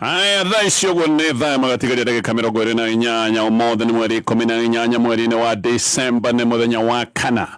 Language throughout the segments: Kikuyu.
Aya, thaa ici ũguo nĩ thaa magatigaria ndagĩka 28. Ũmũthĩ nĩ mweri 18 mweri-inĩ wa December, nĩ mũthenya wa kana.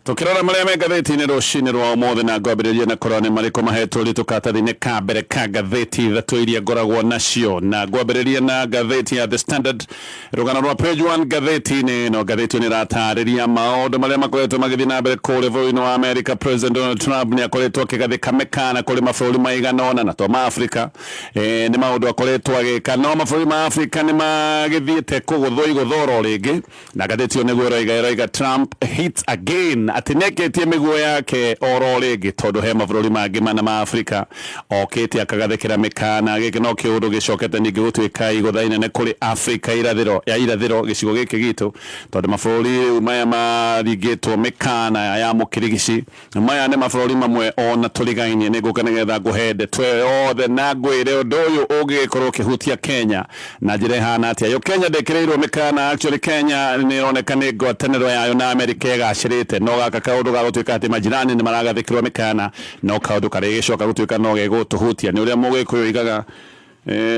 Tũkĩrora marĩa me ngathĩti-inĩ rũcinĩ rwa ũmũthĩ, na ngwambĩrĩria na kũrora nĩ marĩkũ mahetwo ũritũ karatathi-inĩ ka mbere ka ngathĩti ithatũ iria ngoragwo nacio. Na ngwambĩrĩria na ngathĩti ya The Standard, rũgano rwa page 1 ngathĩti-inĩ ĩno. Ngathĩti ĩyo nĩ ĩratarĩria maũndũ marĩa makoretwo magĩthiĩ na mbere kũrĩa bũrũri-inĩ wa Amerika. President Donald Trump nĩ akoretwo akĩgathĩka mĩkana kũrĩ mabũrũri maigana ũna na to ma Afrika. Nĩ maũndũ akoretwo agĩka, no mabũrũri ma Afrika nĩ magĩthiĩte kũgũthwo igũthwo oro rĩngĩ. Na ngathĩti ĩyo nĩguo ĩroiga, ĩroiga "Trump hits again", atĩ nĩekĩtie mĩguo yake oro rĩngĩ, tondũ he mabũrũri mangĩ mana ma Afrika okĩte akagathĩkĩra mĩkana. Gĩkĩ no kĩũndũ gĩcokete ningĩ gũtuĩka igũtha inene kũrĩ Afrika irathĩro ya irathĩro, gĩcigo gĩkĩ gitũ, tondũ mabũrũri rĩu maya maringĩtwo mĩkana ya mũkirigici, maya nĩ mabũrũri mamwe ona tũrigainie. Nĩ ngũka nĩgetha ngũhe ndeto ĩyo yothe na ngwĩre ũndũ ũyũ ũngĩgĩkorwo ũkĩhutia Kenya na njĩra ĩhana atĩa. Yo Kenya ndĩkĩrĩirwo mĩkana. Actually, Kenya nĩ ĩroneka nĩ ngwatanĩro yayo na Amerika ĩgacĩrĩte, no gaka kaũndũ ga gũtuĩka atĩ majirani nĩ maragathĩkĩrwo mĩkana no kaũndũ karĩa gĩcoka gũtuĩka no gegũtũhutia. Nĩ ũrĩa Mũgĩkũyũ oigaga,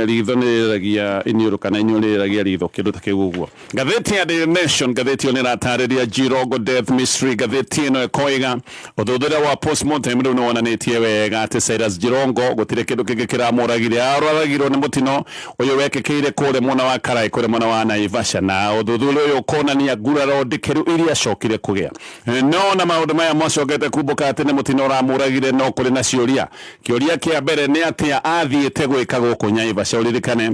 ritho nĩ rĩragia iniũrũ kana iniũrũ nĩ rĩragia ritho, kĩndũ ta kĩu ũguo. Ngathĩti ya Daily Nation, ngathĩti ĩyo nĩ ĩratarĩria Jirongo death mystery. Ngathĩti ĩno ĩkoiga ũthuthuria wa postmortem rĩu nĩ wonanĩtie wega atĩ Cyrus Jirongo gũtirĩ kĩndũ kĩngĩ kĩramũragire, aroragirwo nĩ mũtino ũyũ wekĩkĩire kũrĩa mwena wa Karai, kũrĩa mwena wa Naivasha, na ũthuthuria ũyũ ũkonania nguraro ndikĩru iria acokire kũgĩa. No na maũndũ maya macokete kumbũka atĩ nĩ mũtino ũramũragire, no kũrĩ na ciũria. Kĩũria kĩa mbere nĩ atĩa athiĩte gwĩka gũkũ Naivasha? Ũririkane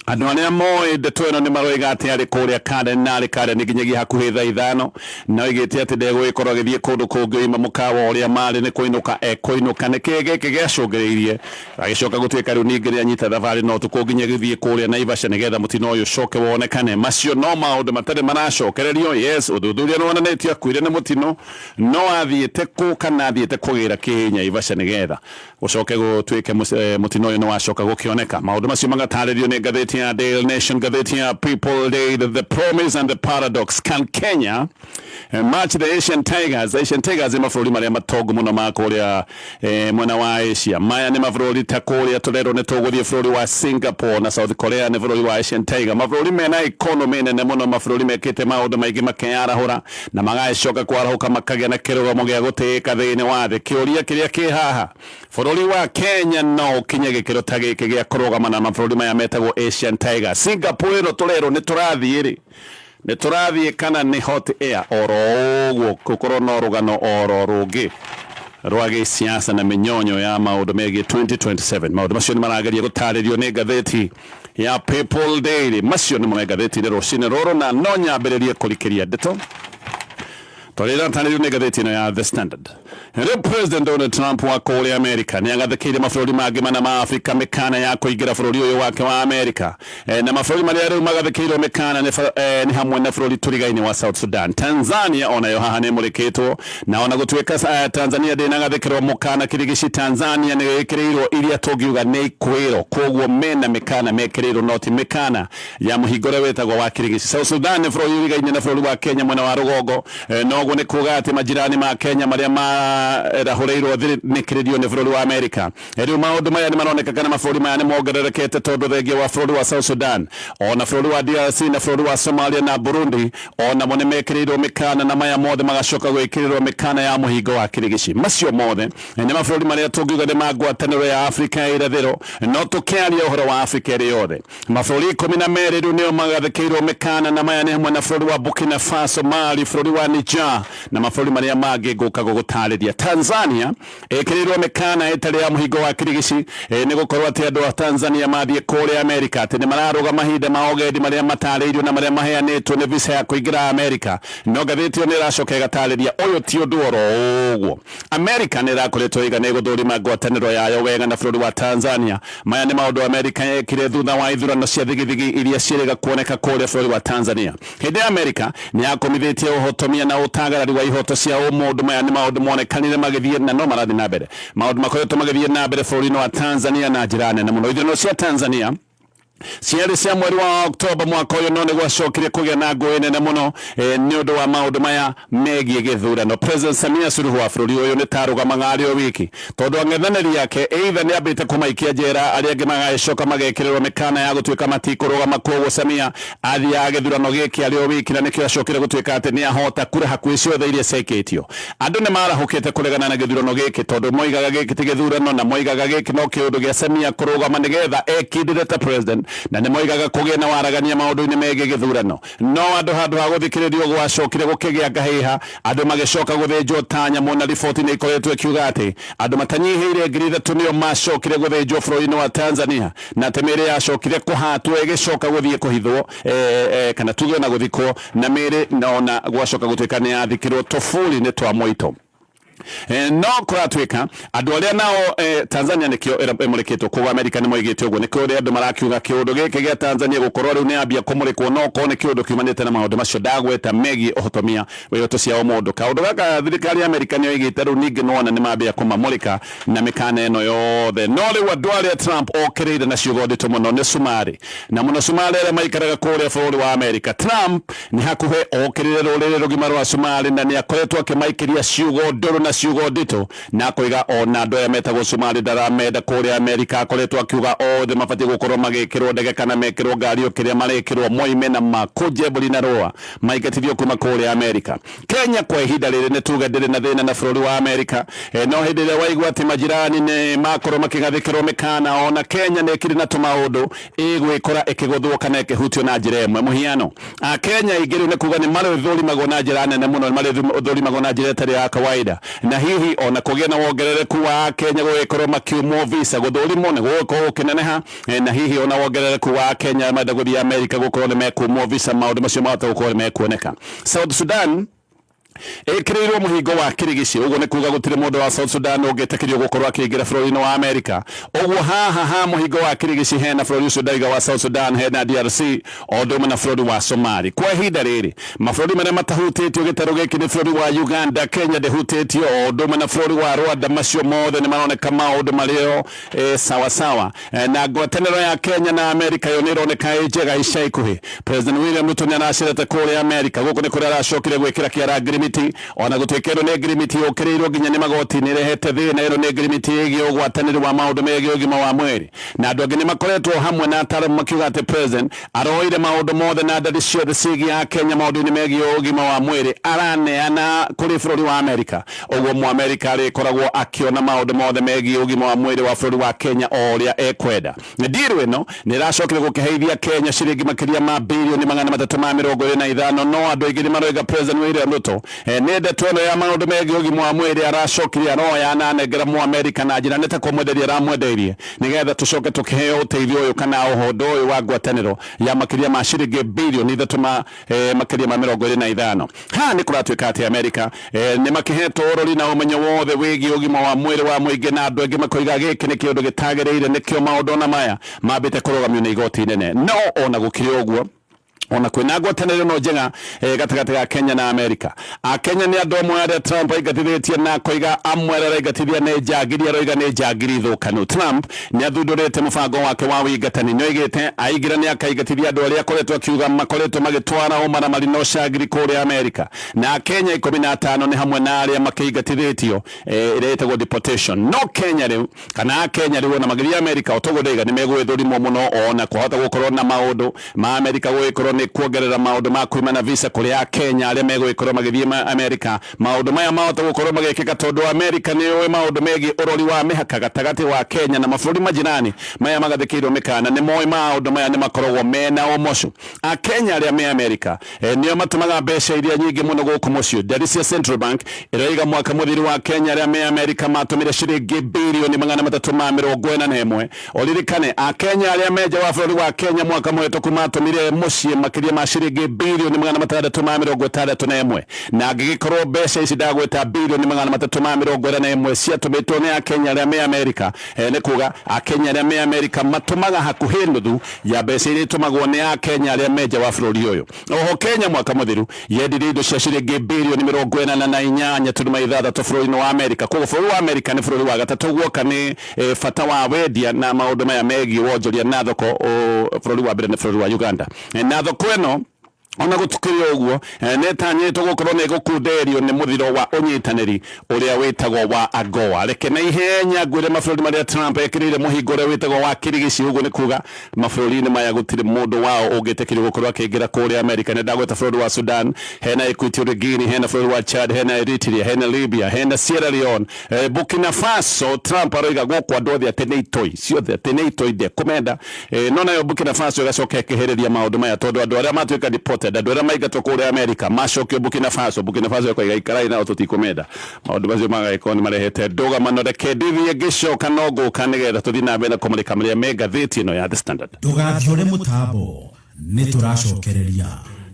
andũ arĩa moĩ ndeto ĩno nĩ maroiga atĩ arĩ kũrĩa Karen, na arĩ Karen nginyagia hakuhĩ thaa 5, na oigĩte atĩ ndegũgĩkorwo agĩthiĩ kũndũ kũngĩ oima mũkawa ũrĩa marĩ, nĩ kũinũka ekũinũka. Nĩ kĩĩ gĩkĩ gĩacũngĩrĩirie agĩcoka gũtuĩka rĩu ningĩ nĩanyita thabarĩ no ũtukũ nginya gĩthiĩ kũrĩa Naivasha nĩgetha mũtino ũyũ ũcoke wonekane? Macio no maũndũ matarĩ maracokererio. Yes, ũthuthuria nĩ wonanĩtio akuire nĩ mũtino, no athiĩte kũ kana athiĩte kũgĩra kĩ Naivasha nĩgetha gũcoke gũtuĩke mũtino ũyũ nĩ wacoka gũkĩoneka? Maũndũ macio magatarĩrio nĩ ngathĩti ya Daily Nation. Ngathĩti ya People Daily, "The Promise and the Paradox: Can Kenya match the Asian Tigers?" Asian Tigers nĩ mabũrũri marĩa matongu mũno ma kũrĩa mwena wa Asia. Maya nĩ mabũrũri ta kũrĩa tũrerwo nĩ tũgũthiĩ bũrũri wa Singapore na South Korea, nĩ bũrũri wa Asian Tiger, mabũrũri mena economy nene mũno, mabũrũri mekĩte maũndũ maingĩ makeyarahũra na magagĩcoka kwarahũka makagĩa na kĩrũgamo gĩa gũtĩĩka thĩinĩ wa thĩ. Kĩũria kĩrĩa kĩ haha, bũrũri wa Kenya no ũkinye gĩkĩro ta gĩkĩ gĩa kũrũgama na mabũrũri maya metagwo Asian Tiger? Singapore ĩno tũrerwo nĩ tũrathiĩ rĩ, nĩ tũrathiĩ kana nĩ hot air oro ũguo, gũkorwo no rũgano oro rũngĩ rwa gĩsiasa na mĩnyonyo ya maũndũ megiĩ 2027? Maũndũ macio nĩ marageria gũtarĩrio nĩ ngathĩti ya People Daily. Macio nĩmo me ngathĩti-inĩ rũcinĩ rũrũ, na no nyambĩrĩrie kũrikĩria ndeto tondũ ĩratarĩrio nĩ ngathĩti ĩno ya The Standard. Rĩu President Donald Trump wa kũrĩa Amerika nĩ agathĩkĩire mabũrũri mangĩ mana ma Afrika mĩkana ya kũingĩra bũrũri ũyũ wake wa Amerika. Na mabũrũri marĩa rĩu magathĩkĩirwo mĩkana nĩ hamwe na bũrũri tũrigainĩ wa South Sudan. Tanzania onayo haha nĩ ĩmũrĩkĩtwo, na ona gũtuĩka Tanzania ndĩnagathĩkĩrwo mũkana kĩrigici, Tanzania nĩ ĩkĩrĩirwo iria tũngiuga nĩ ikwĩro, koguo mena mĩkana mekĩrĩirwo, no ti mĩkana ya mũhingo ũrĩa wĩtagwo wa kĩrigici. South Sudan nĩ bũrũri ũrigaine na bũrũri wa Kenya mwena wa rũgongo. Noguo nĩ kuga atĩ majirani ma Kenya marĩa marahũrĩirwo thinĩkĩrĩrio nĩ bũrũri wa Amerika. Rĩu maũndũ maya nĩ maroneka kana mabũrũri maya nĩ mongererekete, tondũ thengia wa bũrũri wa South Sudan, ona bũrũri wa DRC na bũrũri wa Somalia na Burundi onamo nĩ mekĩrĩirwo mĩkana, na maya mothe magacoka gwĩkĩrĩrwo mĩkana ya mũhingo wa kĩrigici. Macio mothe nĩ mabũrũri marĩa tũngiuga nĩ ma ngwatanĩro ya Afrika ya irathĩro, no tũkĩaria ũhoro wa Afrika ĩrĩ yothe, mabũrũri 12 rĩu nĩo magathĩkĩirwo mĩkana, na maya nĩ hamwe na bũrũri wa Burkina Faso, Mali, bũrũri wa Niger na mabũrũri marĩa mangĩ ngũka gũgũtarĩria. Tanzania ĩkĩrĩirwo mĩkana ĩtarĩ ya mũhingo wa kĩrigici, nĩ gũkorwo atĩ andũ a Tanzania mathiĩ kũrĩa Amerika atĩ nĩ mararũga mahinda ma ũgendi marĩa matarĩirio na marĩa maheanĩtwo nĩ visa ya kũingĩra Amerika. No ngathĩti ĩyo nĩ ĩracoka ĩgatarĩria ũyũ ti ũndũ oro ũguo. Amerika nĩ ĩrakoretwo ĩiga nĩ ĩgũthũrima ngwatanĩro yayo wega na bũrũri wa Tanzania. Maya nĩ maũndũ Amerika yekire thutha wa ithurano cia thigithigi iria ciĩrĩga kuoneka kũrĩa bũrũri wa Tanzania. Hĩndĩ ya Amerika nĩ yakomithĩtie ũhotomia na ũtagarari wa ihoto cia ũmũndũ. Maya nĩ maũndũ monekanire magĩthiĩ na no marathiĩ na mbere, maũndũ makoretwo magĩthiĩ na mbere bũrũri-inĩ wa Tanzania na njĩra nene mũno. Ithurano cia Tanzania Ciarĩ cia mweri wa Oktoba mwaka ũyũ, no nĩ gwacokire kũgĩa na ngũĩ nene mũno nĩ ũndũ wa maũndũ maya megiĩ gĩthurano. President Samia Suluhu wa bũrũri ũyũ nĩ ta arũgamaga arĩ o wiki tondũ ang'ethanĩri ake either nĩ ambĩte kũmaikia njera, arĩa angĩ magagĩcoka magekĩrĩrwo mĩkana ya gũtuĩka matikũrũgama. Kwoguo Samia athiaga gĩthurano gĩkĩ arĩ o wiki, na nĩkĩo acokire gũtuĩka atĩ nĩ ahota kura hakuhĩ ciothe iria ciaikĩtio. Andũ nĩ maarahũkĩte kũregana na gĩthurano gĩkĩ tondũ moigaga gĩkĩ ti gĩthurano, na moigaga gĩkĩ no kĩũndũ gĩa Samia kũrũgama nĩgetha ekindĩre ta president, na nĩ moigaga kũgĩe na waragania maũndũ-inĩ megiĩ gĩthurano. No andũ handũ ha gũthikĩrĩrio gwacokire gũkĩgĩa ngahĩha, andũ magĩcoka gũthĩnjwo ta nyamũ, na riboti nĩ ikoretwo ĩkiuga atĩ andũ matanyihĩire 3,000 nĩo macokire gũthĩnjwo bũrũri-inĩ wa Tanzania, na atĩ mĩĩrĩ yacokire kũhatwo ĩgĩcoka gũthiĩ kũhithwo kana tuge ona gũthikwo na mĩĩrĩ, na ona gwacoka gũtuĩka nĩ yathikirwo tũburi-inĩ twa moito. No kũratuĩka andũ arĩa nao Tanzania nĩkĩo ĩmũrĩkĩtwo, koguo Amerika nĩ moigĩte ũguo, nĩkĩo ũrĩa andũ marakiuga kĩũndũ gĩkĩ gĩa Tanzania gũkorwo rĩu nĩ yambia kũmũrĩkwo no korwo nĩ kĩũndũ kiumanĩte na maũndũ macio ndagweta megiĩ ũhotomia wa ihoto cia ũmũndũ. Kaũndũ gaka thirikari ya Amerika nĩ yoigĩte rĩu ningĩ nĩwona nĩ mambia kũmamũrĩka na mĩkana ĩno yothe. No rĩu andũ arĩa Trump okĩrĩire na ciugo nditũ mũno nĩ Cumarĩ, na mũno Cumarĩ arĩa maikaraga kũrĩa bũrũri wa Amerika. Trump nĩ hakuhĩ okĩrĩre rũrĩrĩ rũgima rwa Cumarĩ, na nĩ akoretwo akĩmaikĩria ciugo ndũrũ na ciugo nditũ, na akoiga ona andũ aya metagwo Cumarĩ ndaramenda kũrĩa Amerika. Akoretwo akiuga othe mabatiĩ gũkorwo magĩkĩrwo ndege kana mekĩrwo ngari o kĩrĩa marekĩrwo, moime na makũnje mbũri na rũa, maingatithio kuma kũrĩa Amerika. Kenya kwa ihinda rĩrĩ nĩ tuge ndĩrĩ na thĩna na bũrũri wa Amerika, no hĩndĩ ĩrĩa waigua atĩ majirani nĩ makorwo makĩgathĩkĩrwo mĩkana, ona Kenya nĩ ĩkĩrĩ na tũmaũndũ ĩgwĩkora ĩkĩgũthwo kana ĩkĩhutio na njĩra ĩmwe. Mũhiano, Akenya aingĩ rĩu nĩ kuga nĩ marĩthũrimagwo na njĩra nene mũno, nĩ marĩthũrimagwo na njĩra ĩtarĩ ya kawaida, na hihi ona kũgĩa na wongerereku wa Akenya gũgĩkorwo makiumwo visa, gũthũrimwo nĩ gũgũkorwo gũkĩneneha, na hihi ona wongerereku wa Akenya arĩa marenda gũthiĩ Amerika gũkorwo nĩ mekumwo visa, maũndũ macio mahota gũkorwo nĩ mekuoneka. South Sudan ĩkĩrĩirwo mũhingo wa kĩrigici, ũguo nĩ kuga gũtirĩ mũndũ wa South Sudan ũngĩtĩkĩrio gũkorwo akĩingĩra bũrũri-inĩ wa Amerika. Ũguo haha ha mũhingo wa kĩrigici hena bũrũri ũcio ndaiga wa South Sudan, hena DRC, o ũndũ ũmwe na bũrũri wa Somali. Kwa ihinda rĩrĩ mabũrũri marĩa matahutĩtio gĩtarũ gĩkĩ nĩ bũrũri wa Uganda, Kenya ndĩhutĩtio, o ũndũ ũmwe na bũrũri wa Rwanda. Macio mothe nĩ maroneka maũndũ marĩo sawa sawa. Na ngwatanĩro ya Kenya na Amerika yo nĩ ĩroneka ĩ njega ica ikuhĩ. President William Ruto nĩ aracerete kũrĩa Amerika. Gũkũ nĩ kũrĩa aracokire gwĩkĩra kĩara ngirimiti, ona gũtuĩka ĩno nĩ ngirimiti yũkĩrĩirwo nginya nĩ magoti, nĩ ĩrehete thĩna. Ĩno nĩ ngirimiti ĩgiĩ ũgwatanĩri wa maũndũ megiĩ ũgima wa mwĩrĩ, na andũ angĩ nĩ makoretwo hamwe na ataaramu makiuga atĩ president aroire maũndũ mothe na ndari ciothe ciĩgiĩ Akenya maũndũ-inĩ megiĩ ũgima wa mwĩrĩ araneana kũrĩ bũrũri wa Amerika. Ũguo Mũamerika arĩkoragwo akĩona maũndũ mothe megiĩ ũgima wa mwĩrĩ wa bũrũri wa Kenya o ũrĩa ekwenda. Deal ĩno nĩ ĩracokire gũkĩheithia Kenya ciringi makĩria ma birioni 325, no andũ aingĩ nĩ maroiga President William Ruto nĩ ndeto ĩno ya maũndũ megiĩ ũgima wa mwĩrĩ aracokire aroya na anengera Mũamerika na njĩra nĩ ta kũmwenderia aramwendeirie nĩgetha tũcoke tũkĩheo ũteithio ũyũ kana ũhondo ũyũ wa ngwatanĩro ya makĩria ma ciringi birioni ithatũ ma makĩria ma 25. Haha nĩ kũratuĩka atĩ Amerika nĩ makĩhetwo ũrori na ũmenyo wothe wĩgiĩ ũgima wa mwĩrĩ wa mũingĩ, na andũ aingĩ makoiga gĩkĩ nĩ kĩũndũ gĩtagĩrĩire, nĩkĩo maũndũ ona maya mambĩte kũrũgamio nĩ igoti inene. No ona gũkĩrĩ ũguo, ona kwĩna ngwatanĩro no njega gatagatĩ ga Kenya na Amerika, Akenya nĩ andũ amwe arĩa Trump aingatithĩtie, na akoiga amwe arĩa araingatithia nĩ njangiri, aroiga nĩ njangiri thũkanu. Trump nĩ athundũrĩte mũbango wake wa ũingatani, nĩ oigĩte aingĩra nĩ akaingatithia andũ arĩa akoretwo akiuga makoretwo magĩtwara ũmaramari na ũcangiri kũrĩa Amerika, na Akenya 15 nĩ hamwe na arĩa makĩingatithĩtio, ĩrĩa ĩtagwo deportation. No Kenya rĩu kana Akenya rĩu ona magĩthiĩ Amerika, o toguo ndaiga, nĩ megũgĩthũrimwo mũno, ona kwahota gũkorwo na maũndũ ma Amerika gũgĩkorwo nĩ kuongerera maũndũ ma kuimana visa kũrĩ Akenya arĩa megũgĩkorwo magĩthiĩ Amerika. Maũndũ maya mahota gũkorwo magĩkĩka tondũ Amerika nĩ yũĩ maũndũ megiĩ ũrori wa mĩhaka gatagatĩ wa Kenya na mabũrũri majirani maya magathĩkĩirwo mĩkana. Nĩ moĩ maũndũ maya nĩ makoragwo mena ũmocu. Akenya arĩa me Amerika nĩo matũmaga mbeca iria nyingĩ mũno gũkũ mũciĩ. Ndari cia Central Bank ĩroiga mwaka mũthiru wa Kenya arĩa me Amerika matũmire ciringi birioni 341. Ũririkane Akenya arĩa me nja wa bũrũri wa Kenya mwaka mũhĩtũku matũmire mũciĩ. makĩria ma ciringi birioni 661, na angĩgĩkorwo mbeca ici ndagwĩta birioni 341 ciatũmĩtwo nĩ Akenya arĩa me Amerika, nĩ kuga Akenya arĩa me Amerika matũmaga hakuhĩ nuthu ya mbeca iria itũmagwo nĩ Akenya arĩa me nja wa bũrũri ũyũ. Oho Kenya mwaka mũthiru yendirie indo cia ciringi birioni 48.6 bũrũri-inĩ wa Amerika. Koguo bũrũri wa Amerika nĩ bũrũri wa gatatũ guoka nĩ bata wa wendia na maũndũ maya megiĩ wonjoria na thoko. Bũrũri wa mbere nĩ bũrũri wa Uganda. Na thoko ĩno, ona gũtukĩrĩ ũguo, nĩtanyĩtwo gũkorwo nĩ gũkunderio nĩ mũthiro wa ũnyitanĩri ũrĩa wĩtagwo wa AGOA. Reke na ihenya ngwĩre mabũrũri marĩa Trump ekĩrĩire mũhingo ũrĩa wĩtagwo wa kĩrigici. Ũguo nĩ kuga mabũrũri-inĩ maya gũtirĩ mũndũ wao ũngĩtĩkĩrio gũkorwo akĩingĩra kũrĩa Amerika. Nĩ ndagweta bũrũri wa Sudan, hena Equatorial Guinea, hena bũrũri wa Chad, hena Eritrea, hena Libya, hena Sierra Leone, Burkina Faso. Trump aroiga gũkũ andũ othe atĩ nĩ itoi ciothe, atĩ nĩ itoi, ndekũmenda. No nayo Burkina Faso ĩgacoka ĩkĩhĩrĩria maũndũ maya, tondũ andũ arĩa matuĩka deported, andũ arĩa maingatwo kũrĩa Amerika macokio Burkina Faso, Burkina Faso ĩkoiga ikarai nao, tũtikũmenda. Maũndũ macio magagĩkorwo nĩ marehete ndũgamano. Reke ndithiĩ, ngĩcoka no ngũka nĩgetha tũthiĩ na mbere na kũmũrĩka marĩa me ngathĩti ĩno ya The Standard. Ndũgathiore mũtambo, nĩ tũracokereria.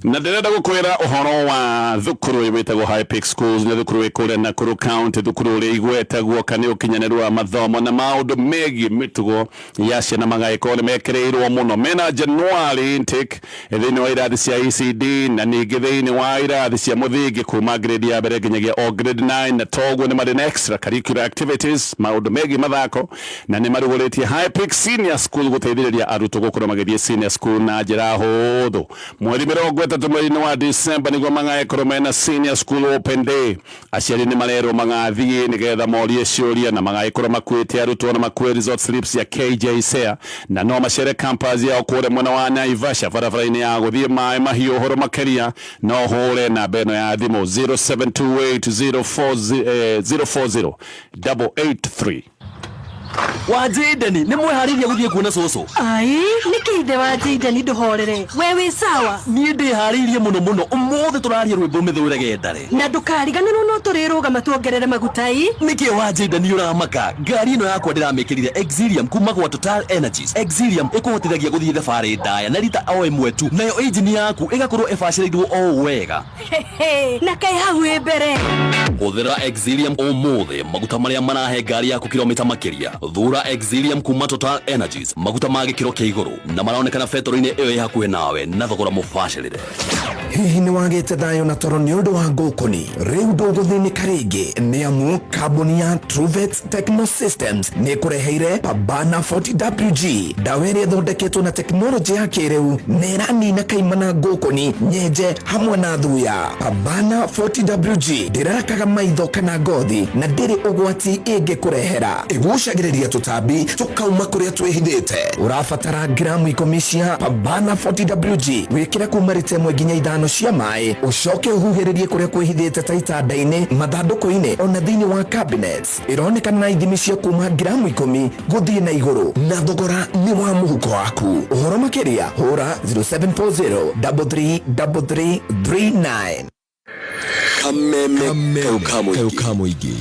Na ndĩrenda gũkwĩra ũhoro wa thukuru ũyũ wĩtagwo High Peak Schools. Nĩ thukuru wĩ kũrĩa Nakuru County, thukuru ũrĩa igweta guoka nĩ ũkinyanĩru wa mathomo na maũndũ megiĩ mĩtugo ya ciana magagĩkorwo nĩ mekĩrĩirwo mũno. Mena January intake thĩinĩ wa irathi cia ECD na ningĩ thĩinĩ wa irathi cia mũthingi kuma grade ya mbere nginyagia o grade 9, na toguo nĩ marĩ na extra curricular activities, maũndũ megiĩ mathako, na nĩ marugũrĩtie High Peak Senior School gũteithĩrĩria arutwo gũkorwo magĩthiĩ senior school na njĩra hũthũ. Mweri 30 mweri-inĩ wa December nĩguo magagĩkorwo mena senior school open day. Aciari nĩ marerwo magathiĩ nĩgetha morie ciũria na magagĩkorwo makuĩte arutwo na makue result slips ya KJSEA, na no macere campus yao kũrĩa mwena wa Naivasha, barabara-inĩ ya gũthiĩ Maĩ Mahiũ. Ũhoro makĩria no ũhũre namba ĩno ya thimũ, 0728 040 883. Wa Jayden, nĩ mwĩharĩirie gũthiĩ kuona cũcũ? Ai, nĩkĩ ithe wa Jayden? Ndũhorere, we wĩ sawa? Niĩ ndĩharĩirie mũno mũno. Ũmũthĩ tũraria rwĩmbo mĩthũre gendare. Na ndũkariganĩrwo no tũrĩrũgama tuongerere maguta i. Nĩkĩ wa Jayden ũramaka? Ngari ĩno yakwa ndĩramĩkĩrire Exilium kuma gwa Total Energies. Exilium ĩkũhotithagia gũthiĩ thabarĩ ndaya na rita o ĩmwe tu, nayo injini yaku ĩgakorwo ĩbacĩrĩirwo o wega. Hehe, na kaĩ hau ĩ mbere. Hũthĩra Exilium ũmũthĩ, maguta marĩa marahe ngari yaku kilomita makĩria. Thura Exilium kuma Total Energies, maguta ma gĩkĩro kĩa igũrũ na maronekana betũrũ-inĩ ĩyo ĩ hakuhĩ nawe na thogora mũbacĩrĩre. Hihi nĩ wagĩte thayũ na toro nĩ ũndũ wa ngũkũni? Rĩu ndũgũthĩnĩka rĩngĩ, nĩ amu kambuni ya Truvet Techno Systems nĩ ĩkũreheire Pabana 40WG, ndawa ĩrĩa ĩthondeketwo na tekinoronjĩ ya kĩrĩu na ĩranina kaimana, ngũkũni, nyenje hamwe na thuya. Pabana 40WG ndĩrarakaga maitho kana ngothi na ndĩrĩ ũgwati ĩngĩkũrehera. Ĩgucagĩrĩria tũtambi tũkauma kũrĩa twĩhithĩte. Ũrabatara gramu 10 cia Pabana 40WG, wĩkĩre kuma rita 1 nginya 5 cia maĩ, ũcoke ũhuhĩrĩrie kũrĩa kwĩhithĩte ta itanda-inĩ, mathandũkũ-inĩ ona thĩinĩ wa cabinets. Ĩronekana na ithimi cia kuma gramu 10 gũthiĩ na igũrũ, na thogora nĩ wa mũhuko waku. Ũhoro makĩria hũra 0740 3333 39. Kameme kau ka mũingĩ,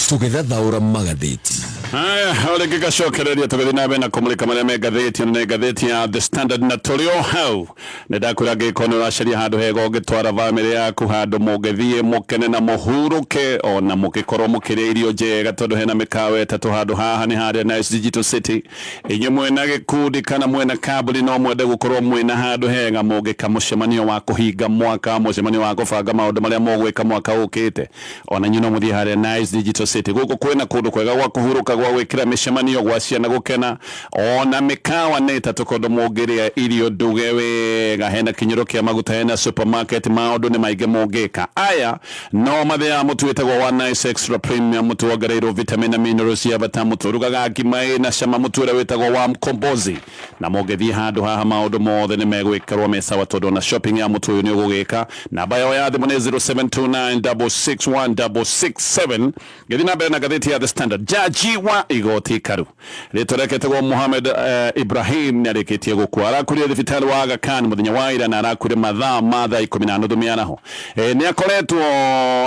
tũgĩthathaũra magathĩti. Haya, o rĩngĩ gacokereria tũgĩthiĩ na mbere na kũmũrĩka marĩa me ngathĩti ĩno, nĩ ngathĩti ya The Standard. Na tũrĩ o hau, nĩ ndakwĩra angĩkorwo nĩ ũracaria handũ hega ũngĩtwara bamĩrĩ yaku, handũ mũngĩthiĩ mũkene na mũhurũke ona mũgĩkorwo mũkĩrĩa irio njega, tondũ hena mĩkawa ĩtatũ handũ haha, nĩ harĩa Nice Digital City. Inyuĩ mwena gĩkundi kana mwena kambuni, no mwende gũkorwo mwĩna handũ hega mũngĩka mũcemanio wa kũhinga mwaka, mũcemanio wa kũbanga maũndũ marĩa mũgwĩka mwaka ũkĩte, ona inyuĩ no mũthiĩ harĩa Nice Digital City. Gũkũ kwĩna kũndũ kwega gwa kũhurũka, gwa gwĩkĩra mĩcemanio, gwa ciana gũkena, ona mĩkawa nĩ ĩtatũ kũndũ mũngĩrĩa irio nduge wega. Hena kinyũro kĩa maguta, hena supermarket, maũndũ nĩ maingĩ mũngĩka. Aya no mathĩaga mũtu wĩtagwo wa Nice Extra Premium, mũtu wongereirwo vitamin na minerals cia bata, mũtu ũrugaga ngima ĩna cama, mũtu ũrĩa wĩtagwo wa Mkombozi. Na mũngĩthiĩ handũ haha, maũndũ mothe nĩ megwĩkĩrwo me sawa, tondũ ona shopping ya mũtu ũyũ nĩ ũgũgĩka. Namba yao ya thimũ nĩ 0729661667. Gĩthiĩ na mbere na ngathĩti ya The Standard, jaji Wa igoti ikaru rĩtwa rĩake etagwo Mohamed Ibrahim nĩ arĩkĩtie gũkua. Arakuire thibitarĩ wa Aga Khan mũthenya wa ira na arakuire mathaa ma thaa 10:30 mĩaraho. Nĩ akoretwo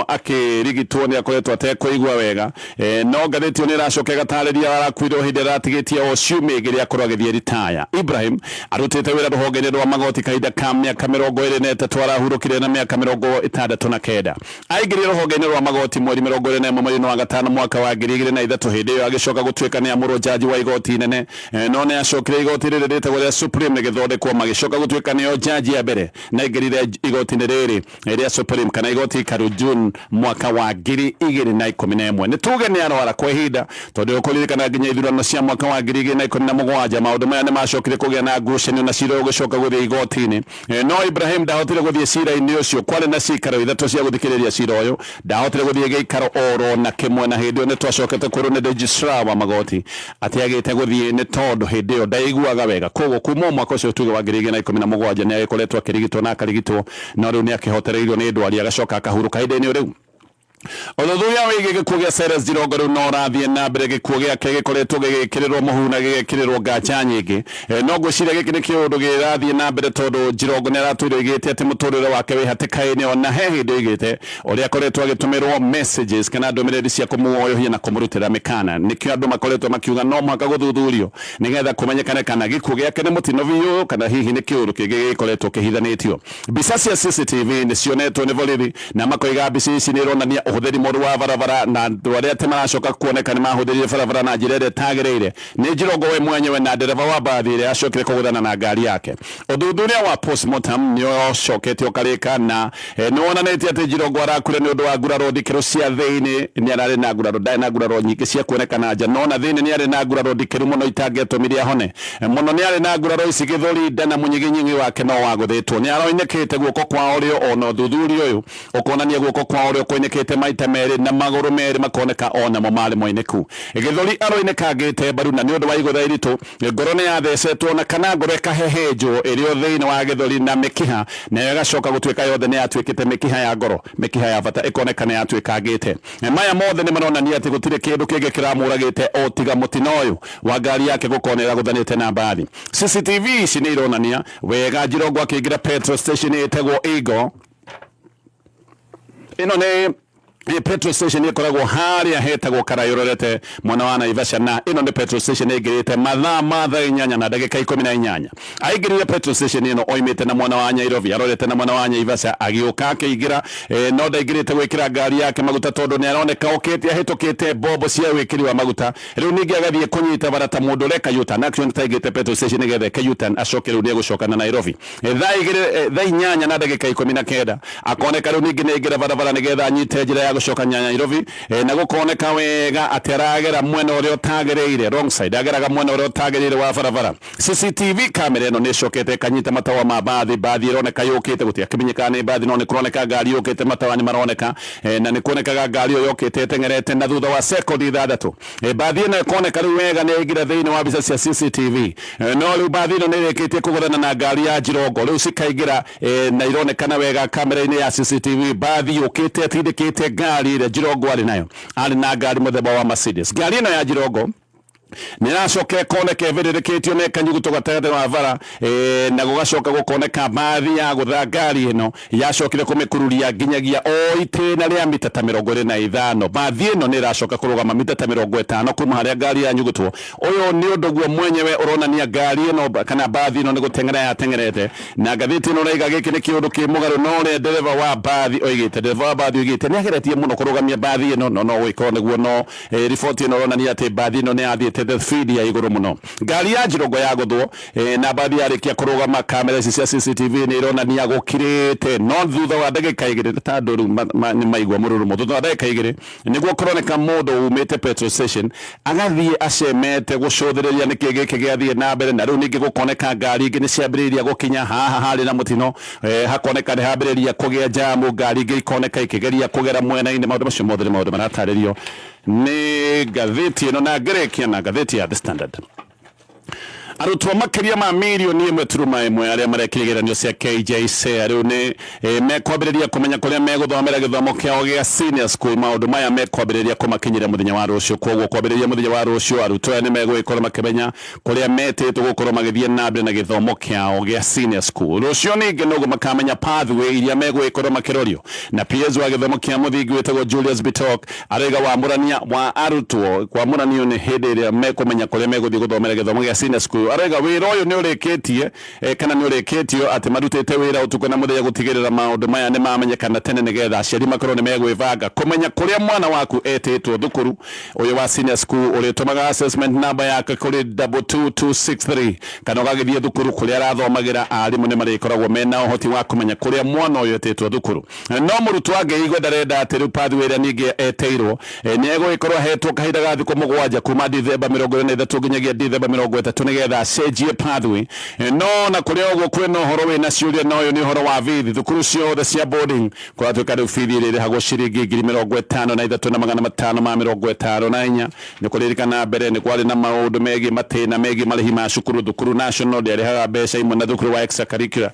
akĩrigitwo, nĩ akoretwo atekũigua wega, no ngathĩti ĩyo nĩ ĩracoka ĩgatarĩria arakuire o hĩndĩ aratigĩtie o ciumia 2 akorwo agĩthiĩ ritaya. Ibrahim arutĩte wĩra rũhonge-inĩ rwa magoti kahinda ka mĩaka 23, arahurũkire na mĩaka 69. Aingĩrire rũhonge-inĩ rwa magoti mweri 21 mweri-inĩ wa gatano mwaka wa 2003, hĩndĩ ĩyo agĩcoka gũtuĩka nĩ amũrwo jaji wa igoti inene, no nĩ acokire igoti rĩrĩ rĩtagwo rĩa Supreme rĩgĩthondekwo magĩcoka gũtuĩka nĩo jaji ya mbere na aingĩrire igoti-inĩ rĩrĩ rĩa Supreme kana igoti ikaru June mwaka wa 2011. Nĩ tuge nĩ arwara kwa ihinda tondũ ũkũririkana nginya ithurano cia mwaka wa 2017 maũndũ maya nĩ macokire kũgĩa na ngucanio na cira ũgĩcoka gũthiĩ igoti-inĩ. No Ibrahim ndahotire gũthiĩ cira-inĩ ũcio. Kwarĩ na ciikaro ithatũ cia gũthikĩrĩria cira ũyũ. Ndahotire gũthiĩ gĩikaro oro na kĩmwe, na hĩndĩ ĩyo nĩ twacokete kwĩrwo nĩ registrar wa magoti atĩ agĩte gũthiĩ nĩ tondũ hĩndĩ ĩyo ndaiguaga wega. Kwoguo kuma o mwaka ũcio tuge wa 2017 nĩ agĩkoretwo akĩrigitwo na akarigitwo, no rĩu nĩ akĩhotereirio nĩ ndwari agacoka akahurũka ihinda-inĩ o rĩu. Ũthuthuria wĩgiĩ gĩkuũ gĩa Cyrus Jirongo rĩu no ũrathiĩ na mbere. Gĩkuũ gĩake gĩkoretwo gĩgĩkĩrĩrwo mũhu na gĩgekĩrĩrwo nganja nyingĩ. No ngwĩciria gĩkĩ nĩ kĩũndũ gĩrathiĩ na mbere tondũ Jirongo nĩ aratũire oigĩte atĩ mũtũrĩre wake wĩ hatĩka-inĩ. Ona he hĩndĩ oigĩte ũrĩa akoretwo agĩtũmĩrwo messages kana ndũmĩrĩri cia kũmuoyohia na kũmũrutĩra mĩkana. Nĩkĩo andũ makoretwo makiuga no mũhaka gũthuthurio nĩgetha kũmenyekane kana gĩkuũ gĩake nĩ mũtino biũ kana hihi nĩ kĩũndũ kĩngĩ gĩkoretwo kĩhithanĩtio. Mbica cia CCTV nĩ cionetwo nĩ borithi na makoiga mbica ici nĩ ironania ũhũthĩri mũru wa barabara na andũ arĩa atĩ maracoka kuoneka nĩ mahũthĩrire barabara na njĩra ĩrĩa ĩtagĩrĩire nĩ Jirongo we mwenyewe na ndereba wa mbathi ĩrĩa yacokire kũgũthana na ngari yake. Ũthuthuria wa postmortem nĩ ũcokete ũkarĩka na nĩ wonanĩtie atĩ Jirongo arakuire nĩ ũndũ wa nguraro ndikĩru cia thĩinĩ. Nĩ ararĩ na nguraro, ndarĩ na nguraro nyingĩ cia kuonekana nja, no na thĩinĩ nĩ arĩ na nguraro ndikĩru mũno itangĩatũmire ahone. Mũno nĩ arĩ na nguraro ici gĩthũri, nda na mũnyiginyigi wake no wagũthĩtwo. Nĩ aroinĩkĩte guoko kwa ũrĩo, o na ũthuthuria ũyũ ũkonania guoko kwa ũrĩo kwoinĩkĩte maita merĩ na magũrũ merĩ makoneka o namo marĩ moinĩku. Gĩthũri aroinĩkangĩte mbaru na nĩ ũndũ wa igũtha iritũ, ngoro nĩ yathecetwo na kana ngoro ĩkahehenjwo ĩrĩ o thĩinĩ wa gĩthũri na mĩkiha nayo ĩgacoka gũtuĩka yothe nĩ yatuĩkĩte mĩkiha ya ngoro, mĩkiha ya bata ĩkoneka nĩ yatuĩkangĩte. Maya mothe nĩ maronania atĩ gũtirĩ kĩndũ kĩngĩ kĩramũragĩte o tiga mũtino ũyũ wa ngari yake gũkorwo nĩ ĩragũthanĩte na mbathi. CCTV ici nĩ ironania wega Njirongo akĩingĩra petrol station ĩtagwo Eagle. Ĩno nĩ petrol station ĩkoragwo harĩa hetagwo Karaĩ ũrorete mwena wa Naivasha, na ĩno nĩ petrol station ĩingĩrĩte mathaa ma thaa 8:18. Aingĩrire petrol station ĩno oimĩte na mwena wa Nairobi arorete na mwena wa Naivasha, agĩũka akĩingĩra, no ndaingĩrĩte gwĩkĩra ngari yake maguta tondũ nĩ aroneka okĩte ahĩtũkĩte mbombo cia wĩkĩri wa maguta. Rĩu ningĩ agathiĩ kũnyita bara ta mũndũ ũreka U-turn. Actually taingĩte petrol station nĩgetha eke U-turn acoke rĩu nĩ egũcoka na Nairobi. Thaa igĩrĩ, thaa 8:19 akoneka rĩu ningĩ nĩ aingĩra barabara nĩgetha anyite njĩra ya gũcoka Nairobi, na gũkoneka wega atĩ aragera mwena ũrĩa ũtagĩrĩire, wrong side, ageraga mwena ũrĩa ũtagĩrĩire wa barabara. CCTV kamera ĩno nĩ ĩcokete ĩkanyita matawa ma mbathi, mbathi ĩroneka yũkĩte, gũtiakĩmenyekaga nĩ mbathi no nĩ kũroneka ngari yũkĩte, matawa nĩ maroneka, na nĩ kuonekaga ngari ĩyo yũkĩte ĩteng'erete, na thutha wa sekondi ithathatũ mbathi ĩno ĩkoneka rĩu wega nĩ yaingĩra thĩinĩ wa mbica cia CCTV. No rĩu mbathi ĩno nĩ ĩrĩkĩtie kũgũthana na ngari ya Njirongo, rĩu cikaingĩra, na ironekana wega kamera-inĩ ya CCTV mbathi yũkĩte ĩtindĩkĩte ngari ĩrĩa Njirongo arĩ nayo. Arĩ na ngari mũthemba wa Mercedes. Ngari ĩno ya Njirongo nĩ ĩracoka ĩkoneka ĩbĩrĩrĩkĩtio na ĩkanyugutwo gatagatĩ wa bara, na gũgacoka gũkoneka mbathi ya gũtha ngari ĩno yacokire kũmĩkururia nginyagia o itĩna rĩa mita ta 25. Mbathi ĩno nĩ ĩracoka kũrũgama mita ta 50 kuma harĩa ngari yanyugutwo. Ũyũ nĩ ũndũ guo mwenyewe ũronania ngari ĩno kana mbathi ĩno nĩ gũteng'era yateng'erete, na ngathĩti ĩno ĩraiga gĩkĩ nĩ kĩũndũ kĩ mũgarũ na ũrĩa ndereba wa mbathi oigĩte. Ndereba wa mbathi oigĩte nĩ ageretie mũno kũrũgamia mbathi ĩno no no gũgĩkorwo nĩguo, no Riboti ĩno ĩronania atĩ mbathi ĩno nĩ yathiĩte the speed ya igũrũ mũno. Ngari ya Njirongo yagũthwo, na mbathi yarĩkia kũrũgama, kamera ici cia CCTV nĩ ironania gũkirĩte, no thutha wa ndagĩka igĩrĩ, ta andũ rĩu nĩ maigua mũrurumo, thutha wa ndagĩka igĩrĩ nĩguo kũroneka mũndũ umĩte petrol station agathiĩ acemete gũcũthĩrĩria nĩkĩ gĩkĩ gĩathiĩ na mbere, na rĩu ningĩ gũkoneka ngari ingĩ nĩ ciambĩrĩirie gũkinya haha harĩ na mũtino, hakoneka nĩ hambĩrĩria kũgĩa jamu, ngari ingĩ ikoneka ikĩgeria kũgera mwena-inĩ. Maũndũ macio mothe nĩ maũndũ maratarĩrio nĩ ngathĩti ĩno, na ngĩrĩkia na ngathĩti ya The Standard. Arutwo makĩria ma mirioni ĩmwe turuma ĩmwe arĩa marekire igeranio cia KJSEA rĩu nĩ mekwambĩrĩria kũmenya kũrĩa megũthomera gĩthomo kĩao gĩa senior school. Maũndũ maya mekwambĩrĩria kũmakinyĩra mũthenya wa rũciũ. Kwoguo kwambĩrĩria mũthenya wa rũciũ, arutwo aya nĩ megũgĩkorwo makĩmenya kũrĩa metĩtwo gũkorwo magĩthiĩ na mbere na gĩthomo kĩao gĩa senior school. Rũciũ ningĩ noguo makamenya pathway iria megũgĩkorwo makĩrorio. Na PS wa gĩthomo kĩa mũthingi wĩtagwo Julius Bitok aroiga wamũrania wa arutwo kwamũranio nĩ hĩndĩ ĩrĩa mekũmenya kũrĩa megũthiĩ gũthomera gĩthomo gĩa senior school. Aroiga wĩra ũyũ nĩ ũrĩkĩtie kana nĩ ũrĩkĩtio, atĩ marutĩte wĩra ũtukũ na mũthenya gũtigĩrĩra maũndũ maya nĩ mamenyekana tene nĩgetha aciari makorwo nĩ megwĩbanga kũmenya kũrĩa mwana waku etĩtwo thukuru ũyũ wa senior school. Ũrĩtũmaga assessment number yake kũrĩ 22263 kana ũgagĩthiĩ thukuru kũrĩa arathomagĩra. Arimũ nĩ marĩkoragwo mena ũhoti wa kũmenya kũrĩa mwana ũyũ etĩtwo thukuru. No mũrutwo angĩigua ndarenda atĩ rĩu pathway ĩrĩa ningĩ eteirwo, nĩ egũgĩkorwo ahetwo kahinda ga thikũ 7 kuma Dithemba 23 nginyagia Dithemba 30 nĩgetha acenjie pathway. No na kũrĩ ũguo, kwĩna ũhoro wĩna ciũria, na ũyũ nĩ ũhoro wa bithi. Thukuru ciothe cia boarding kũratuĩka rĩu bithi ĩrĩa ĩrĩhagwo ciringi 53,554. Nĩ kũririkana mbere nĩ kwarĩ na maũndũ megiĩ matĩna megiĩ marĩhi ma cukuru. Thukuru national ndĩarĩhaga mbeca imwe na thukuru wa extracurricular,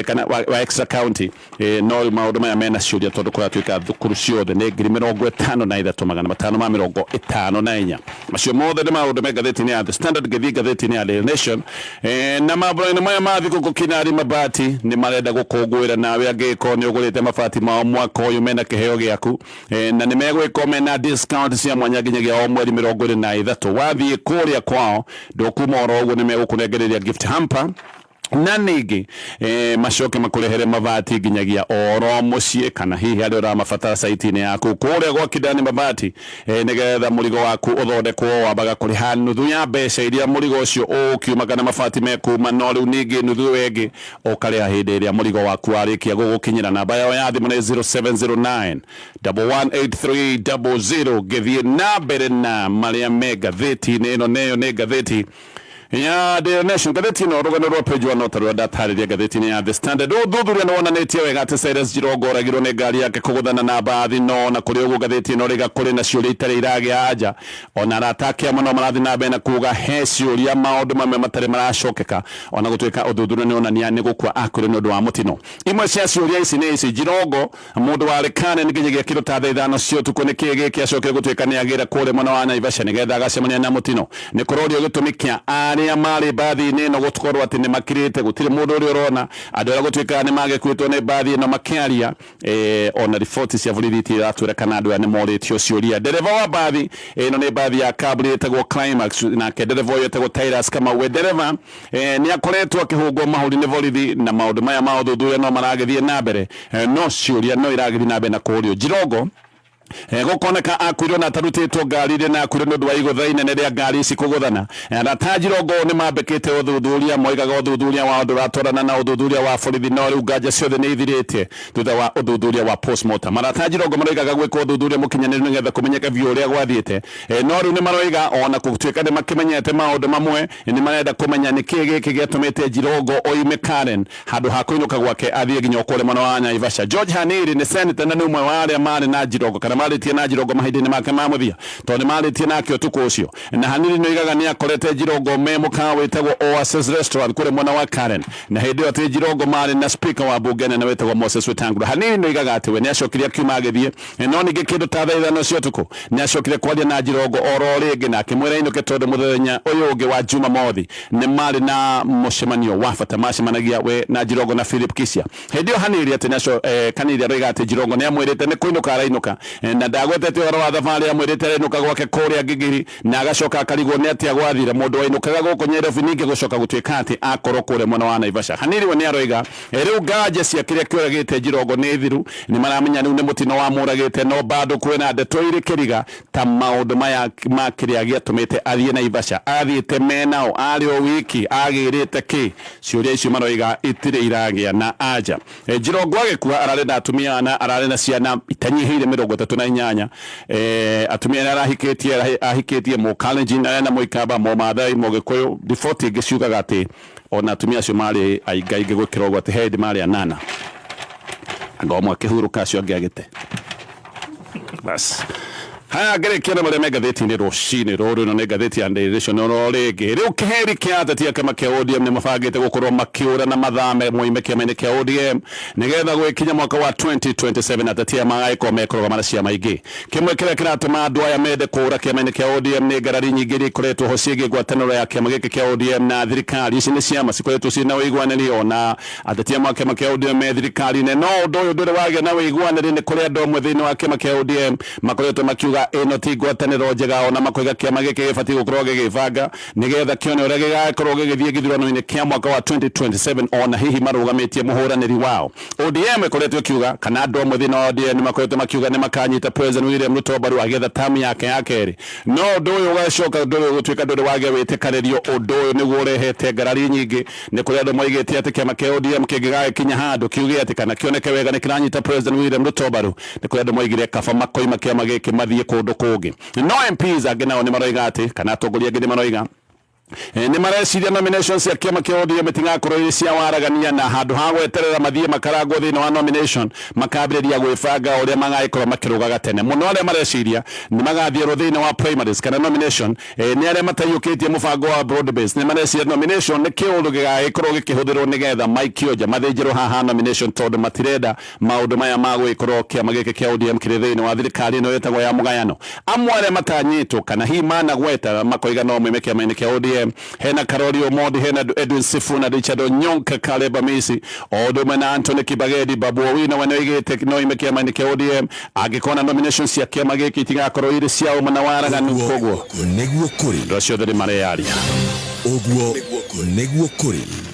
kana wa extra county. No rĩu maũndũ maya mena ciũria tondũ kũratuĩka thukuru ciothe nĩ 53,554. Macio mothe nĩ maũndũ me ngathĩti-inĩ ya The Standard. Ngĩthiĩ ngathĩti-inĩ ya Daily Nation, na mambura-inĩ maya ma thigũkũ, Kinari Mabati nĩ marenda gũkũngũĩra nawe angĩgĩkorwo nĩ ũgũrĩte mabati mao mwaka ũyũ, mena kĩheo gĩaku, na nĩ megwĩkwo mena discount cia mwanya nginyagia o mweri 23. Wathiĩ kũrĩa kwao ndũkuma oro ũguo, nĩ megũkũnengereria gift hamper na ningĩ macoke makũrehere mabati nginyagia oro mũciĩ kana hihi harĩa ũramabatara site-inĩ yaku. Kũrĩa gwa Kidani Mabati, nĩgetha mũrigo waku ũthondekwo, wambaga kũrĩha nuthu ya mbeca iria mũrigo ũcio ũkiuma kana mabati mekuma, no rĩu ningĩ nuthu ĩyo ĩngĩ ũkarĩha hĩndĩ ĩrĩa mũrigo waku warĩkia gũgũkinyĩra. Namba yao ya thimũ nĩ 0709 118300. Ngĩthiĩ na mbere na marĩa me ngathĩti-inĩ ĩno, neyo nĩ ngathĩti ya Daily Nation. Ngathĩti ĩno, rũgano rwa page 1 no ta rũrĩa ndatarĩria ngathĩti-inĩ ya The Standard. Ũthuthuria nĩ wonanĩtie wega atĩ Cyrus Jirongo oragirwo nĩ ngari yake kũgũthana na mbathi, no na kũrĩ ũguo ngathĩti ĩno rĩga kũrĩ na ciũria itarĩ iragĩa anja. Ona arata ake amwe no marathiĩ na mbere na kuga he ciũria, maũndũ mamwe matarĩ maracokeka, ona gũtuĩka ũthuthuria nĩ wonania nĩ gũkua akuire nĩ ũndũ wa mũtino. Imwe cia ciũria ici nĩ ici: Jirongo, mũndũ warĩ Karen nginyagia kĩndũ ta thaa 5 cia ũtukũ, nĩ kĩĩ gĩkĩ acokire gũtuĩka nĩ agĩra kũrĩa mwena wa Naivasha nĩgetha agacemania na mũtino? Nĩ kũrorio gĩtũmi kĩa arĩa marĩ mbathi-inĩ ĩno gũkorwo atĩ nĩ makirĩte, gũtirĩ mũndũ ũrĩa ũrona andũ arĩa gũtuĩkaga nĩ magĩkuĩtwo nĩ mbathi ĩno makĩaria. Ona riboti cia borithi itiratwĩra kana andũ aya nĩ morĩtio ciũria. Ndereba wa mbathi ĩno, nĩ mbathi ya kambuni ĩtagwo Climax, nake ndereba ũyũ etagwo Titus Kamau. We ndereba nĩ akoretwo akĩhũngwo mahũri nĩ borithi, na maũndũ maya ma ũthuthuria no maragĩthiĩ na mbere, no ciũria no iragĩthiĩ na mbere na kũũrio. Jirongo gũkoneka akuirwo na atarutĩtwo ngari-inĩ, na akuirwo nĩ ũndũ wa igũtha inene rĩa ngari ici kũgũthana. Arata a Jirongo nĩ mambĩkĩte ũthuthuria, moigaga ũthuthuria wao ndũratwarana na ũthuthuria wa borithi, no rĩu nganja ciothe nĩ ithirĩte thutha wa ũthuthuria wa postmortem. Arata a Jirongo maroigaga gwĩkwo ũthuthuria mũkinyanĩru nĩgetha kũmenyeke biũ ũrĩa gwathiĩte, no rĩu nĩ maroiga ona gũtuĩka nĩ makĩmenyete maũndũ mamwe, nĩ marenda kũmenya nĩ kĩĩ gĩkĩ gĩatũmĩte Jirongo oime Karen handũ ha kũinũka gwake athiĩ nginya kũrĩa mwena wa Naivasha. George Haniri nĩ senator na nĩ ũmwe wa arĩa marĩ na Jirongo kana marĩtie na Jirongo mahinda-inĩ make ma mũthia, tondũ nĩ marĩtie nake ũtukũ ũcio. Na Haniri nĩ oigaga nĩ akorete Jirongo me mũkawa wĩtagwo Oasis Restaurant kũrĩa mwena wa Karen, na hĩndĩ ĩyo atĩ Jirongo marĩ na speaker wa mbunge nene wĩtagwo Moses Wetangula. Haniri nĩ oigaga atĩ we nĩ acokire akiuma agĩthiĩ, no ningĩ kĩndũ ta thaa 5 cia ũtukũ nĩ acokire kwaria na Jirongo oro rĩngĩ na akĩmwĩra ainũke, tondũ mũthenya ũyũ ũngĩ wa Jumamothi nĩ marĩ na mũcemanio wa bata macemanagia we na Jirongo na Philip Kisia. Hĩndĩ ĩyo Haniri atĩ nĩaco Kaniri aroiga atĩ Jirongo nĩ amwĩrĩte nĩ kũinũka arainũka, na ndagwetete ũhoro wa thabarĩ, amwĩrĩte arainũka gwake kũrĩa Ngigiri, na agacoka akarigwo nĩ atĩa gwathire mũndũ wainũkaga gũkũ Nyairobi ningĩ gũcoka gũtuĩka atĩ akorwo kũrĩa mwena wa Naivasha. Haniri we nĩ aroiga rĩu nganja cia kĩrĩa kĩũragĩte Jirongo nĩ thiru, nĩ maramenya rĩu nĩ mũtino wamũragĩte, no bado kwĩna ndeto irĩ kĩriga ta maũndũ maya ma kĩrĩa gĩatũmĩte athiĩ Naivasha, athiĩte menao, arĩ o wiki, agĩrĩte kĩ? Ciũria icio maroiga itirĩ iragĩa na anja. Jirongo agĩkua ararĩ na atumia ana, ararĩ na ciana itanyihĩire 38. Atumia arĩa arahikĩtie, ahikĩtie Mũkalenjin, arĩ na Mũikamba, Mũmathai, Mũgĩkũyũ. Riboti ingĩ ciugaga atĩ ona atumia acio marĩ aingaingĩ gwĩkĩra ũguo, atĩ he hĩndĩ marĩ anana, anga ũmwe akĩhurũka acio angĩ agĩte. Bas. Haya, ngĩrĩkia na marĩa me ngathĩti-inĩ rũcinĩ rũrũ. Ĩno nĩ ngathĩti ya Daily Nation oro rĩngĩ. Rĩu kĩheri kĩa ateti a kĩama kĩa ODM nĩ mabangĩte gũkorwo makĩũra na mathame moime kĩama-inĩ kĩa ODM nĩgetha gwĩkinya mwaka wa 2027 ateti aya magagĩkorwo mekũrũgama na ciama ingĩ. Kĩmwe kĩrĩa kĩratũma andũ aya mende kũũra kĩama-inĩ kĩa ODM nĩ ngarari nyingĩ iria ikoretwo ho ciĩgiĩ ngwatanĩro ya kĩama gĩkĩ kĩa ODM na thirikari. Ici nĩ ciama cikoretwo ciĩ na ũiguanĩri ona ateti amwe a kĩama kĩa ODM me thirikari-inĩ, no ũndũ ũyũ ndũrĩ wagĩa na ũiguanĩri. Nĩ kũrĩ andũ amwe thĩinĩ wa kĩama kĩa ODM makoretwo makiuga ĩno ti ngwatanĩro njega, ona makoiga kĩama gĩkĩ gĩbatiĩ gũkorwo gĩgĩbanga nĩgetha kĩone ũrĩa gĩgakorwo gĩgĩthiĩ gĩthurano-inĩ kĩa mwaka wa 2027, ona hihi marũgamĩtie mũhũranĩri wao. ODM ĩkoretwo ĩkiuga, kana andũ amwe thĩinĩ wa ODM nĩ makoretwo makiuga nĩ makanyita President William Ruto mbaru agĩetha tamu yake ya kerĩ, no ũndũ ũyũ ũgacoka ndũrĩ gũtuĩka ndũrĩ wagĩa wĩtĩkanĩrio. Ũndũ ũyũ nĩguo ũrehete ngarari nyingĩ. Nĩ kũrĩ andũ moigĩte atĩ kĩama kĩa ODM kĩngĩgagĩkinya handũ kiuge atĩ kana kĩoneke wega nĩ kĩranyita President William Ruto mbaru, nĩ kũrĩ andũ moigire kaba makoima kĩama gĩkĩ mathiĩ kũndũ kũngĩ. No MPs angĩ nao nĩ maroiga atĩ, kana atongoria angĩ nĩ maroiga nĩ mareciria nomination cia kĩama kĩa ODM itigakorwo irĩ cia waragania, na handũ ha gweterera mathiĩ makarangwo thĩinĩ wa nomination, makambĩrĩria gwĩbanga ũrĩa magagĩkorwo makĩrũgaga tene mũno. Arĩa mareciria nĩ magathiĩrwo thĩinĩ wa primaries kana nomination nĩ arĩa mataiyũkĩtie mũbango wa broad base. Nĩ mareciria nomination nĩ kĩũndũ gĩgagĩkorwo gĩkĩhũthĩrwo nĩgetha maikio nja, mathĩnjĩrwo haha nomination, tondũ matirenda maũndũ maya ma gwĩkorwo kĩama gĩkĩ kĩa ODM kĩrĩ thĩinĩ wa thirikari ĩno ĩtagwo ya mũgayano. Amwe arĩa matanyĩtwo kana hihi managweta makoiga no moime kĩama-inĩ kĩa ODM, hena Karori Omondi, hena Edwin Sifuna, Richard Onyonka, Caleb Amisi, o ũndũ ũmwe na Anthony Kibagedi. Babu Owino we nĩoigĩte no oime kĩama-inĩ kĩa ODM angĩkona nomination cia kĩama gĩkĩ itigakorwo irĩ cia ũma na waraganu. Koguo Nĩguo kũrĩ. Andũ acio othe nĩ mareyaria. Ũguo nĩguo kũrĩ.